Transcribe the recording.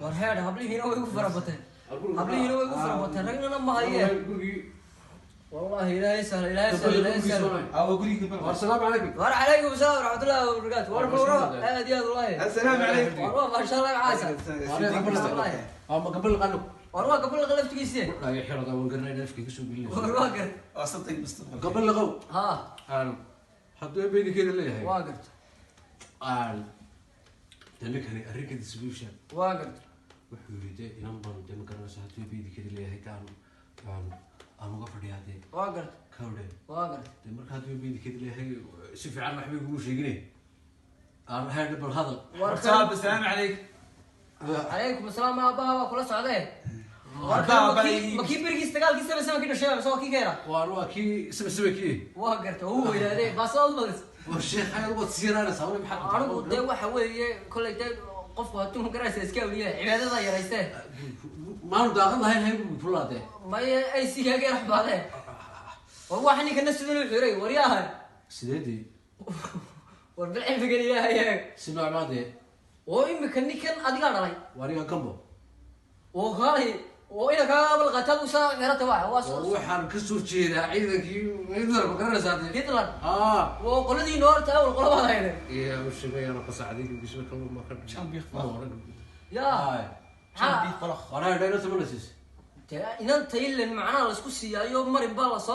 War heer, hablihiina way ugu farabateen, hablihiina way ugu farabateen, ragnana ma hayeen. Gurigii. Wallahi Ilaahay sahla, Ilaahay sahla, Ilaahay sahla. Awa gurigii gabal. War salaamu calaykum. War calaykum asalaam waraxmatullahi wabarakaatu. War kulura aad iyo aad wallahi. Assalaamu calaykum. War waa maasha Allah caasa. Waa ma gabal qano? War waa gabal laftigiisi. Ay xirada waan garanay, afkii kasoo gelinaysa. War waa gar. Waa sabtay mustaqbal. Gabal laqow. Ha. Aan hadduu beydikeeda leeyahay. Waa garta. Aan de ninkani arrinka distribution. Waa garta. Wuxuu yidhi de inan baan de ma garanaysa, hadduu beydikeeda leeyahay de aan uga fadhiyaa de. Waa garta. Kawdhe. Waa garta. De marka hadduu beydikeeda leeyahay, si fiican waxba igugu sheegine, aan heerdhe bal hadal. War. Warsaab, assalaamu calaykum. Calaykum asalaam. Aabbaha waa kula socdee. War. Aabbaha. Makii berigiis dagaalkii saba sama kii dhashay mise waa kii ka yaraa? Waa kii saba saba kii. Waa garta, uu weynaadee baasaad badis. War sheekh ayad waad siiraanaysaa wali, maxaa? Anigu dee waxa weeye, kollay dee qofku hadduu magaraysa iska awliya cibaadada yaraystee. Maanu daaqad lahayn hay fulaadee. Maye, ay si kaaga yarax baadee. War waxa ninkana sidan u xiray waryaaha. Sideedii? War bil cilmigan Ilaahay eeg. Si noocmaadee? Oo imika ninkan adigaa dhalay? Waa aniga gambo. Oo kaalay, oo ina kaaga abal qataad usaa xirata waa War waxaan ka soo jeedaa ciidankii Hitler, ma garanaysaa dee? Hitler? Aa. Oo qoladii noorta awal qolabada hayde. Iya, u sheegayaan qasacdii bisma kalma ma ka. Ya. Shan biif falaq. Waraa dhayno tamanasiis. Dee inan taylen macnaha laisku siiyaayo marin baa lasoo